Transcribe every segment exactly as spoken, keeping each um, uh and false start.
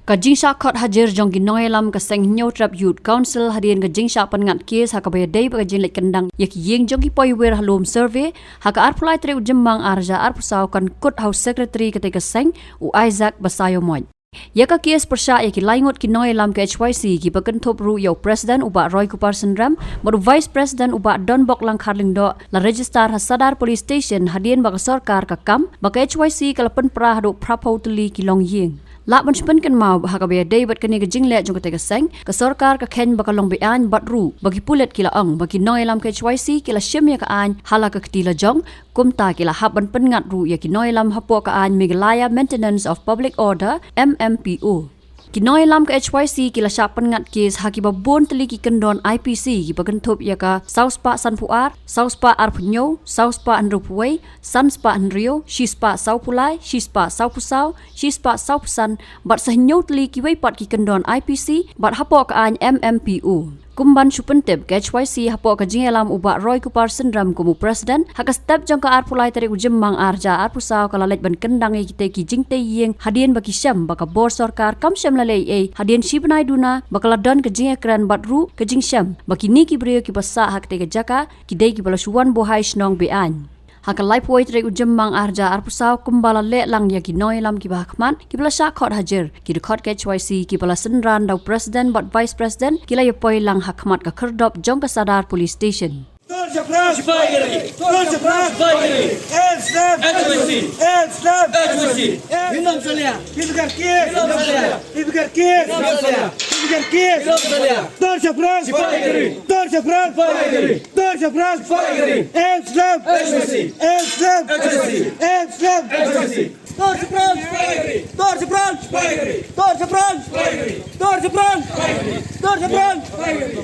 Ka jingshah khot hajir jong ki nongïalam ka seng Hynñiewtrep Youth Council hadien ka jingshah pynngat kes ha kaba ïadei bad ka jingleit kyndang ïa ki ïing jong ki poiwir ha Lum Survey ha ka arphew lai tarik u Jymmang ar hajar arphew saw kan kut ha u Secretary katei ka seng, u Isaac Basaiawmoit. Ïa ka kes pyrshah ïa ki lai ngut ki nongïalam ka H Y C, kiba kynthup ruh ïa u President u Bah Roykupar Synrem bad u Vice President u Bah Donbok Langkhar Lyngdoh, la register ha Sadar Police Station hadien ba ka sorkar ka kam ba ka H Y C ka la pynpra haduh phraphew tylli ki longïing. Lah ban shu pynkynmaw ba ha kaba ïadei bad kane ka jingleh jong katei ka seng, ka sorkar ka kheiñ ba ka long be-aiñ bad ruh ba ki pulit ki la ong ba ki nongïalam ka H Y C ki la shim ïa ka aiñ ha la ka kti lajong, kumta ki la hap ban pynngat ruh ïa ki nongïalam hapoh ka aiñ Meghalaya Maintenance of Public Order, M M P O. Ki nongïalam ka H Y C ki la shah pynngat kes ha kiba bun tylli ki kyndon I P C, kiba kynthup ïa ka saw spah sanphew ar, saw spah arphew hynñiew, saw spah hynriewphew wei, san spah hynriew, shi spah sawphew lai, shi spah sawphew saw, shi spah sawphew san, bad sa hynñiew tylli kiwei pat ki kyndon I P C bad hapoh ka aiñ M M P O. Kum ban shu pyntip, ka H Y C hapoh ka jingïalam u Bah Roykupar Synrem kum u President, ha ka step jong ka arphew lai tarik u Jymmang ar hajar arphew saw ka la leit ban kyndang ïa kitei ki jingtei ïing hadien ba ki shem ba ka bor sorkar kam shem leh ei ei hadien shi bnai duna, ba ka la don ka jingïakren bad ruh ka jingshem ba kine ki briew kiba sah ha katei ka jaka ki dei kiba la shu wan buhai shnong be-aiñ. Ha ka laiphew wei tarik u Jymmang ar hajar arphew saw, kumba la leh lang ïa ki nongïalam kiba ha khmat, kiba la shah khot hajir, ki dkhot ka H Y C kiba la synran da u President bad Vice President ki la ïapoi lang ha khmat ka khyrdop jong ka Sadar Police Station. Dur shaphrang! Sipai gari! Dur shaphrang! Sipai gari! End slap! H Y C! End slap! H Y C! End slap! Hinam salia! Hinam salia! Hinam salia! Hinam salia! Hinam salia! Hinam salia! Dur shaphrang! Sipai gari! Dur shaphrang! Sipai gari! Dur shaphrang! Sipai gari! End slap! H Y C! End slap! H Y C! End slap! H Y C! Dur shaphrang! Sipai gari! Dur shaphrang! Sipai gari! Dur shaphrang! Sipai gari! Dur shaphrang! Sipai gari! Dur shaphrang! Sipai gari!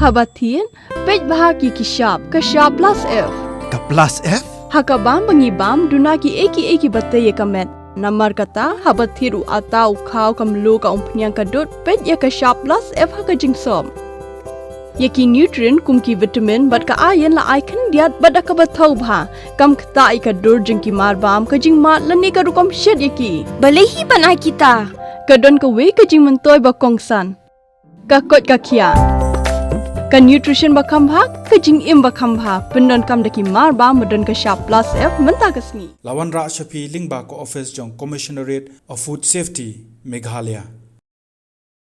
Haba thied, peit bha ïa ki shap, ka shap plus F. Ka plus F? Ha ka bam ba ngi bam, duna kiei kiei kiba tei ïa ka met. Namar kata, haba thied u atta, u khaw, ka mluh, ka umphniang, ka dud, peit ïa ka shap plus F ha ka jingsop. Ïa ki nutrient kum ki vitamin bad ka iron la ai khyndiat bad da kaba thaw bha. Kam ktah ïa ka dur jong ki marbam, ka jingmad lane ka rukom shet ïa ki. Balei hi ban ai kita? Ka don kawei ka jingmyntoi ba kongsan. Ka koit ka khiah. Ka nutrition ba kham bha, ka jingim ba kham bha. Pyndonkam da ki marbam ba don ka shap plus F mynta ka sngi. La wanrah sha phi lyngba ka office jong Commissionerate of Food Safety, Meghalaya.